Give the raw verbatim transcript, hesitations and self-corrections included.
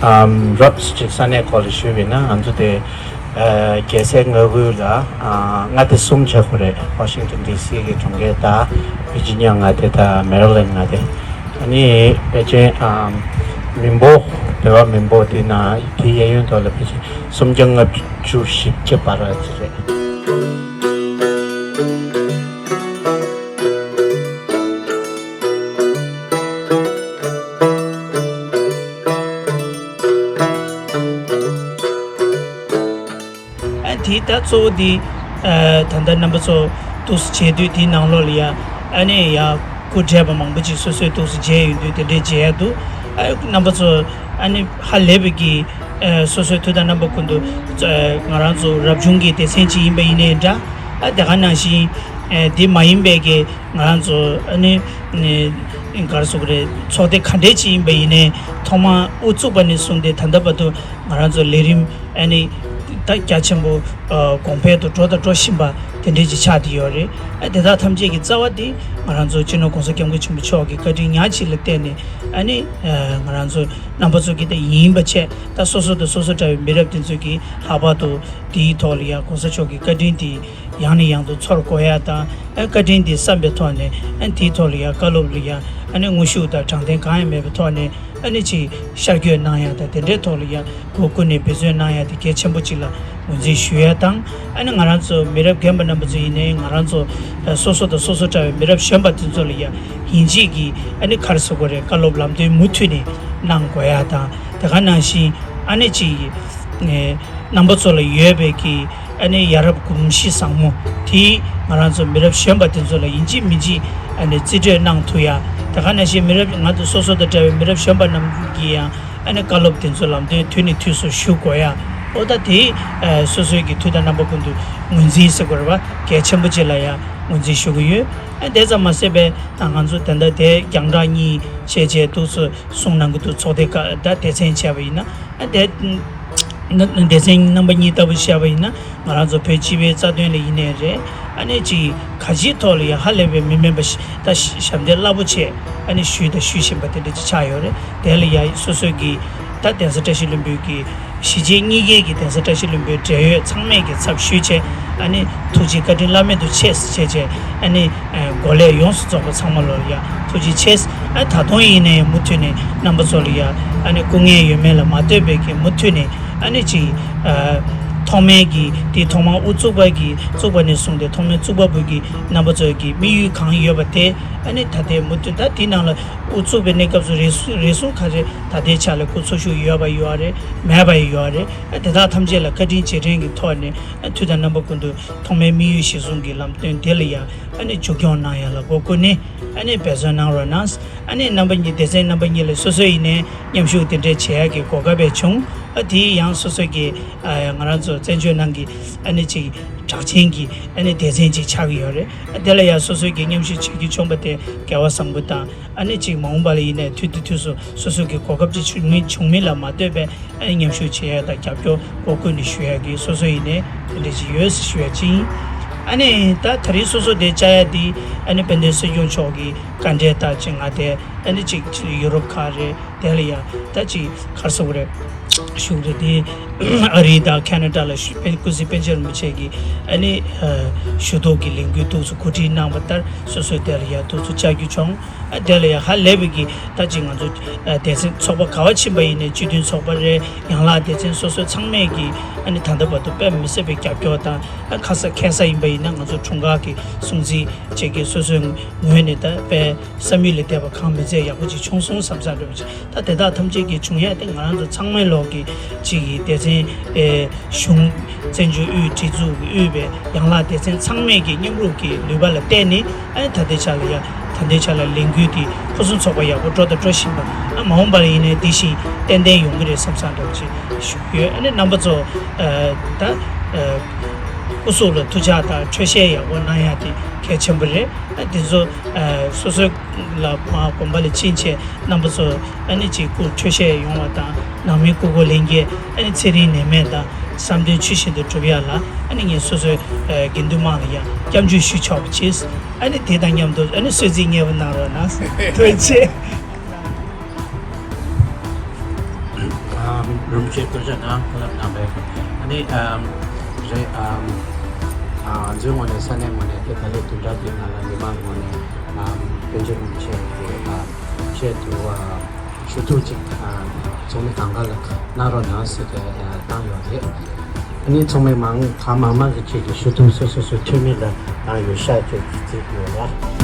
ཨམ་རོབ་ཅིག་ས་གནས་སྐོར་ལ་ཞུས་པ་ཡིན་ན། ང་ཚོ་དེ་ཨ་རྒྱལ་སའི་མངའ་ཁུལ་ལ་ཨ་མངའ་སྡེ་གསུམ་བྱེད་དགོས་རེད། ཝ་ཤིང་ཏོན་ཌི་སི་གི་གྲོང་ཁྱེར་དང་། ཝི་ཇི་ནི་ཡ་མངའ་སྡེ་དང་མེ་རི་ལེན་ཌི་མངའ་སྡེ། ཨ་ནི་ཕལ་ཆེར་ཨམ་མི་འབོར། བོད་པ་མི་འབོར་དེ་ན་དེའི་གཡས་གཡོན་ཐོག་ལ་ཕལ་ཆེར་སུམ་བརྒྱ་ལྔ་བཅུ་བཞི་བཅུ་བར་ཅིག་རེད། ཨ་དེ་ད་གཙོ་བོ་དེ་ཨ་ད་ལྟ་རྣམ་པ་ཚོ་འདུག་སེ་བྱེད་དུས། དེའི་ནང་ལོགས་ལ་ཡ་ཨ་ནི་ཡ་སྐུ་བགྲེས་པ་མང་པོ་ཅིག་སོ་སོས་འདུག་སེ་མཇལ་ཡོང་དུས། དེ་འདྲའི་མཇལ་ཡ་འདུག་ཨ་རྣམ་པ་ཚོ་ཨ་ནི་ཧ་ལས་པའི་གི་ཨ་སོ་སོའི་དུས་དང་རྣམ་པ་ཀུན་ཏུ་ཨ་ང་རང་ཚོ་རབ་བྱུང་གི་སྡེ་ཚན་ཅིག་ཡིན་པ་ཡིན་ནའི་འདྲ། ཨ་དེ་ག་ནང་བཞིན་ཨ་དེ་མ་ཡིན་པའི་གི་ང་རང་ཚོ་ཨ་ནི་ཨ་ག་རེ་ཟེར་དགོས་རེད། ཚོགས་སྡེ་ག་འདྲས་ཅིག་ཡིན་པ་ཡིན་ནའི་ཐོག་མར་དབུ་བཙུགས་པ་ནས་བཟུང་སྟེ་ད་ལྟ་བར་དུ་ང་རང་ཚོ་ལས་རིམ་ཨ་ནི་ད་རྒྱ་ཆེན་པོ་ཨ་གོང་འཕེལ་དུ་འགྲོ་དང་འགྲོ་བཞིན་པ་དེ་འདྲས་ཅིག་ཆགས་བསྡད་ཡོད་རེད། ཨ་དེ་དག་ཐམས་ཅད་ཀྱི་རྩ་བ་དེ་ང་རང་ཚོ་སྤྱི་ནོར་༸གོང་ས་༸སྐྱབས་མགོན་ཆེན་པོ་མཆོག་གི་བཀའ་དྲིན་ཉག་གཅིག་ལ་བརྟེན་ནས། ཨ་ནི་ཨ་ང་རང་ཚོ་རྣམ་པ་ཚོ་གི་ད་ཡིན་པ་བྱས། ད་སོ་སོ་དང་སོ་སོ་འདྲ་བའི་མི་རབས་དེ་ཚོ་གིས་ལྷག་པར་དུ་དེའི་ཐོག་ལ་ཡ་༸གོང་ས་མཆོག་གི་བཀའ་དྲིན་དེ་ཡང་ནས་ཡང་དུ་ཚོར་དགོས་ཡ་དང་། ཨ་བཀའ་དྲིན་དེ་བསམ་པའི་ཐོག་ནས། ཨ་དེའི་ཐོག་ལ་ཡ་བཀའ་སློབ་ལ་ཡ་ཨ་ནི་དངོས་ཤུགས་དང་དྲང་བདེན་གང་ཡང་མེད་པའི་ཐོག་ནས་ཨ་ནི་ཅིག་ཤར་བསྐྱོད་གནང་ཡ་དང་། དེ་འདྲའི་ཐོག་ལ་ཡ་སྒོ་ཀུན་ནས་འབད་བརྩོན་གནང་ཡ་དེ་གལ་ཆེན་པོ་ཅིག་ལ་ངོས་འཛིན་ཞུ་ཡ་དང་། ཨ་ནི་ང་རང་ཚོ་མི་རབས་རྒན་པ་རྣམ་པ་ཚོ་ཡིན་ནའི་ང་རང་ཚོ་ཨ་སོ་སོ་དང་སོ་སོ་འདྲ་བའི་མི་རབས་གཞོན་པ་དེ་ཚོ་ལ་ཡ་ཡིན་གཅིག་གིས་ཨ་ནི་ག་རེ་ཟེར་དགོས་རེད། བཀའ་སློབ་ལམ་སྟོན་མུ་མཐུད་ནས་གནང་དགོས་ཡ་དང་། དེ་ག་ནང་བཞིན་ཨ་ནི་ཅིག་ཨ་རྣམ་པ་ཚོ་ལ་ཡོད་པའི་གི་ཨ་ནི་ཡ་རབས་གོམས་གཤིས་བཟང་མོ་དེ་ང་རང་ཚོ་མི་རབས་གཞོན་པ་དེ་ཚོ་ལ་ཡིན་གཅིག་མིན་གཅིག་ཨ་ནི་རྩིས་སྤྲོད་གནང་ཐུབ་ཡ། དེ་ག་ནང་བཞིན་མི་རབས་ང་ཚོ་སོ་སོ་དང་འདྲ་བའི་མི་རབས་གཞོན་པ་རྣམས་ཀྱིས་ཡང་ཨ་ནི་བཀའ་སློབ་དེ་ཚོ་ལམ་སྟོན་དུས་ནས་དུས་སུ་ཞུ་དགོས་ཡ། ཨོ་ད་དེ་ཨ་སོ་སོའི་གི་དུས་དང་རྣམ་པ་ཀུན་ཏུ་ངོས་འཛིན་ཟེར་དགོས་རེད་པ། གལ་ཆེན་པོ་ཅིག་ལ་ཡ་ངོས་འཛིན་ཞུ་གི་ཡོད། ཨ་དེ་ཙམ་མ་ཟད་པའི་ད་ང་ཚོ་ད་ལྟ་དེ་རྒྱང་བསྒྲགས་གཉིས་བྱས་བྱས་འདུག་སེ་གསུངས་གནང་གི་འདུག་ཚོགས་སྡེ་ཁག་ད་སྡེ་ཚན་བྱས་པ་ཡིན་ན། ཨ་དེ་ན་སྡེ་ཚན་རྣམ་པ་གཉིས་ལྟ་བུ་བཤད་པ་ཡིན་ན། ང་རང་ཚོ་བོད་སྤྱི་པའི་རྩ་དོན་ལ་ཡིན་ནའི་རེད། ཨ་ནི་ཅིག་ག་ཅིའི་ཐོག་ལ་ཡང་ཧ་ལས་པའི་མི་དམན་པ་ཞིག་ད་ཞབས་འདེགས་རླབས་པོ་ཆེ་ཨ་ནི་ཞུས་དང་ཞུ་བཞིན་པ་དེ་འདྲ་ཅིག་ཆགས་ཡོད་རེད། དེ་ལ་ཡང་སོ་སོའི་གི་ད་གདན་ས་བཀྲ་ཤིས་ལྷུན་པོའི་གི་གཞིས་བྱེས་གཉིས་ཀའི་གི་གདན་ས་བཀྲ་ཤིས་ལྷུན་པོའི་འབྲེལ་ཡོད་ཚང་མས་ཀྱི་ཚབ་ཞུས་བྱས། ཨ་ནི་ཐུགས་རྗེ་བཀའ་དྲིན་བླ་མེད་དུ་ཆེ་ཟེར་བྱས་བྱས། ཨ་ནི་ཨ་འགོ་ལས་ཡོངས་སུ་རྫོགས་པ་ཚང་མ་ལོ་ལ་ཡ་ཐུགས་རྗེ་ཆེ། ཨ་ད་དུང་ཡིན་ནའི་མུ་མཐུད་ནས་རྣམ་པ་ཚོ་ལ་ཡ་ཨ་ནི་སྐུ་ངལ་ཡོད་མེད་ལ་མ་ལྟོས་པའི་གི་མུ་མཐུད་ནས་ཨ་ནི་ཅིག་ཨ་ཐོག་མའི་གི་དེ་ཐོག་མར་དབུ་བཙུགས་པ་གི་བཙུགས་པ་ནས་བཟུང་སྟེ་ཐོག་མའི་བཙུགས་པ་བར་གྱི་རྣམ་པ་ཚོའི་གི་དམིགས་ཡུལ་གང་ཡོད་པ་དེ། ཨ་ནི་ད་ལྟའི་མུ་མཐུད་ད་དེའི་ནང་ལ་དབུ་བཙུགས་པའི་གནས་སྐབས་སུ་རེ་ཟུང་རེ་ཟུང་ག་རེ་ད་ལྟའི་ཆ་ལ་སྐུ་འཚོ་བཞུགས་ཡོད་པ་ཡོད་རེད། མེད་པ་ཡོད་རེད། ཨ་དེ་དག་ཐམས་ཅད་ལ་བཀའ་དྲིན་རྗེས་དྲན་གྱི་ཐོག་ནས། ཨ་དུས་དང་རྣམ་པ་ཀུན་ཏུ་ཐོག་མའི་དམིགས་ཡུལ་གཞིར་བཟུང་གི་ལམ་སྟོན་དེ་ལ་ཡང་ཨ་ནི་མཇུག་སྐྱོང་གནང་ཡ་ལ་སྒོ་ཀུན་ནས་ཨ་ནི་འབད་བརྩོན་གནང་རོགས་གནང་། ཨ་ནི་རྣམ་པ་གཉིས་སྡེ་ཚན་རྣམ་པ་གཉིས་ལ་སོ་སོ་ཡིན་ནའི་མཉམ་ཞུགས་དེ་འདྲས་བྱེད་ཡ་གི་གོ་སྐབས་བྱུང་། ཨ་དེ་ཡང་སོ་སོ་གི་ཨ་ང་རང་ཚོ་བཙན་བྱོལ་ནང་གི་ཨ་ནི་ཅིག་གྲགས་ཅན་གྱི་ཨ་ནི་སྡེ་ཚན་ཅིག་ཆགས་ཀྱི་ཡོད་རེད། ཨ་དེ་ལ་ཡང་སོ་སོ་གི་མཉམ་ཞུགས་བྱེད་རྒྱུ་བྱུང་པ་དེ་སྐལ་བ་བཟང་པོ་དང་། ཨ་ནི་ཅིག་མ་འོངས་པ་ལ་ཡིན་ནའི་དུས་དེ་དུས་སུ་སོ་སོ་གི་གོ་སྐབས་ཅིག་བྱུང་མིན་བྱུང་མིན་ལ་མ་ལྟོས་པའི་ཨ་ནི་མཉམ་ཞུགས་བྱེད་ཡ་དང་རྒྱབ་སྐྱོར་སྒོ་ཀུན་ནས་ཞུ་ཡ་གི་སོ་སོ་ཡིན་ནའི་དེ་འདྲ་ཅིག་ཡོད་ཟེར་ཞུ་ཡ་ཅིག་ཡིན། ཨ་ནི་ད་ད་རེས་སོ་སོ་དེ་བཅར་ཡ་དེ་ཨ་ནི་དཔལ་ལྡན་སྲིད་སྐྱོང་མཆོག་གི་བཀའ་འབྲེལ་ལྟར་ཅིག་ང་དེ་ཨ་ནི་ཅིག་ཡུ་རོབ་ཁག་རེད། དེ་ལ་ཡ་ད་ཅིག་ག་རེ་ཟེར་དགོས་རེད། བཞུགས་རེད་དེ། ཨ་རི་དང་ཁེ་ན་ཌ་ལ་བཞུགས་པའི་ཀུན་གཟིགས་པཎ་ཆེན་རིན་པོ་ཆེ་གི་ཨ་ནི་ཨ་ཞུ་གཏུག་གི་ལས་འགུལ་འདུག་སེ་གོ་སྒྲིག་གནང་བ་ལྟར་སོ་སོའི་དེ་ལ་ཡ་འདུག་སེ་བཅར་རྒྱུ་བྱུང་། ཨ་དེ་ལ་ཡ་ཧ་ལས་པའི་གི་ད་ཅིག་ང་ཚོ་ཨ་སྡེ་ཚན་ཚོགས་པ་ག་བ་ཕྱིན་པ་ཡིན་ནའི་སྤྱི་མཐུན་ཚོགས་པ་རེད། ཡན་ལག་སྡེ་ཚན་སོ་སོའི་ཚང་མས་གི་ཨ་ནི་ད་ལྟ་བར་དུ་དཔེ་མི་སྲིད་པའི་རྒྱབ་སྐྱོར་དང་། ཨ་ཁ་ས་ཁ་ས་ཡིན་པ་ཡིན་ན་ང་ཚོ་དྲུང་ཁག་གི་སྲུང་བརྩི་བཅས་ཀྱི་སོ་སོའི་ངོས་ནས་ད་དཔེ་བསམ་ཡུལ་ལས་འདས་པ་གང་མི་མཛད་ཡག་པོ་ཅིག་བྱུང་སོང་བསམ་བསམ་འདྲ་པོ་ཅིག་ད་དེ་དག་ཐམས་ཅད་ཀྱི་བྱུང་ཡ་དེ་ང་རང་ཚོ་ཚང་མའི་ལོག་གི་ཅིག་གི་སྡེ་ཚན་ཨེ་གཞུང་བཙན་བྱོལ་དབུས་སྒྲིག་འཛུགས་ཀྱི་དབུས་པའི་ཡན་ལག་སྡེ་ཚན་ཚང་མས་ཀྱི་མཉམ་རུབ་ཀྱི་ནུས་པ་ལ་བརྟེན་ནས། ཨ་ད་ལྟའི་ཆ་ལ་ཡ་ད་ལྟའི་ཆ་ལ་ལས་འགུལ་འདི་ཕུན་སུམ་ཚོགས་པ་ཡག་པོ་འགྲོ་དང་འགྲོ་བཞིན་པ། ཨ་མ་འོངས་པ་ལ་ཡིན་ནའི་འདི་བཞིན་ཏན་ཏན་ཡོང་གི་རེད་བསམ་བསམ་འདྲ་པོ་ཅིག་ཞུ་གི་ཡོད། ཨ་ནི་རྣམ་པ་ཚོ་ཨ་ད་ཨ་སྐུ་གཟུགས་ལ་ཐུགས་ཅག་དང་འཕྲོད་བཤད་ཡག་པོ་གནང་ཡ་དེ་གལ་ཆེན་པོ་རེད། ཨ་འདི་ཚོ་ཨ་སོ་སོའི་ལ་མ་དགོན་པ་ལ་ཕྱིན་བྱས་རྣམ་པ་ཚོ་ཨ་ནི་ཅིག་སྐུ་འཕྲོད་བཤད་ཡོང་བ་དང་། ནང་མི་སྐུ་འཁོར་ལྷན་རྒྱས་ཨ་ནི་ཚེ་རིང་ནད་མེད་དང་བསམ་དོན་ཇི་བཞིན་དུ་འགྲུབ་ཡ་ལ་ཨ་ནི་ངས་སོ་སོའི་ཨ་དགེ་འདུན་དམངས་ལ་ཡང་སྐྱབས་འཇུག་ཞུ་ཆོག་པ་བྱས། ཨ་ནི་དེ་དང་མཉམ་དུ་ཨ་ནི་གསོལ་ཚིགས་མཉེས་པོ་གནང་རོགས་གནང་། ཐུགས་རྗེ་ཆེ། ཨ། རིན་པོ་ཆེ་སྐུ་ཕྱྭ་ནང་བཀའ་སློབ་གནང་བས། ཨ་ནི་ཨམ་རེད། ཨམ་ཨ་འཛིན་ངོས་ནས་ས་གནས་ངོས་ནས་དེ་ག་ལེ་དུས་འདྲ་དེ་ནང་ལ་མི་མང་ངོས་ནས་ཨམ་པཎ་ཆེན་རིན་པོ་ཆེ་གི་ཨ་ཆེད་དུ་ཨ་ཞུ་གཏུག་ཅིག་ཨ་ཚོགས་མི་གང་ག་ལ་གནང་རོགས་གནང་ཟེར་ཏེ་ཨ་བཏང་ཡོད་རེད། ཨ་ནི་ཚོགས་མི་མང་གང་མང་མང་གི་ཆེད་ཀྱི་ཞུ་གཏུག་སོ་སོ་སོའི་འཐུས་མི་ལ་གནང་ཡོད་ཤག་ཅེས་བརྩིས་ཡོད་ལ།